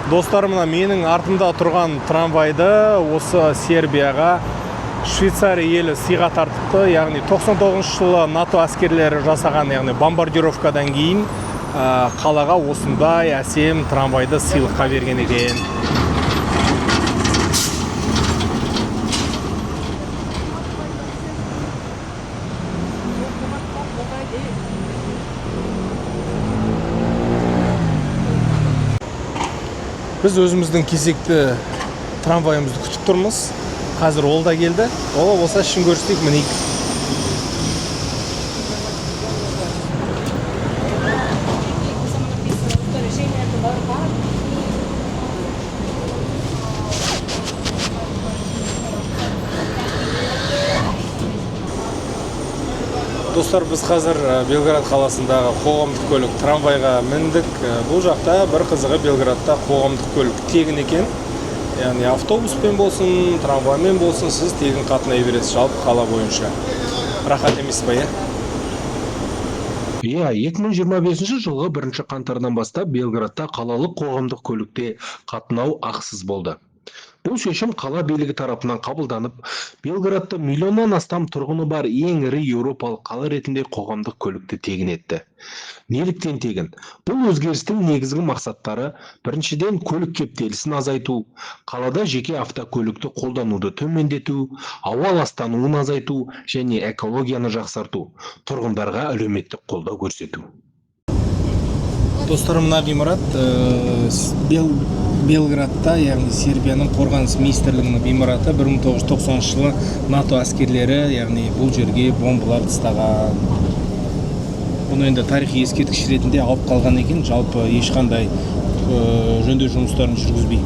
Достар, мына менің артымда тұрған трамвайды осы Сербияға Швейцария елі сыйға тартыпты. Яғни 99 жылы НАТО әскерлері жасаған, яғни бомбардировкадан кейін қалаға осындай әсем трамвайды сыйлыққа берген екен. Біз өзіміздің кезекті трамвайымызды күтіп тұрмыз. Қазір ол да келді. Олай болса, ішін көрсетейік, мінейік. Samo napisala to rešenje, dobro, hvala. Достар, біз қазір Белград қаласындағы қоғамдық көлік трамвайға міндік. Бұл жақта бір қызығы, Белградта қоғамдық көлік тегін екен. Яғни автобуспен болсын, трамваймен болсын, сіз тегін қатынай бересіз жалпы қала бойынша. Рахат емес па, иә? Иә, 2025 жылғы 1 қаңтардан бастап Белградта қалалық қоғамдық көлікте қатынау ақысыз болды. Бұл шешім қала билігі тарапынан қабылданып, Белградты миллионнан астам тұрғыны бар ең ірі еуропалық қала ретінде қоғамдық көлікті тегін етті. Неліктен тегін? Бұл өзгерістің негізгі мақсаттары: біріншіден, көлік кептелісін азайту, қалада жеке автокөлікті қолдануды төмендету, ауа ластануын азайту және экологияны жақсарту, тұрғындарға әлеуметтік қолдау көрсету. Достар, мына ғимарат Белградта, яғни Сербияның қорғаныс министрлігінің ғимараты. 1990 жылы НАТО әскерлері, яғни бұл жерге бомбалар тастаған. Бұны енді тарихи ескерткіш ретінде алып қалған екен, жалпы ешқандай жөндеу жұмыстарын жүргізбей.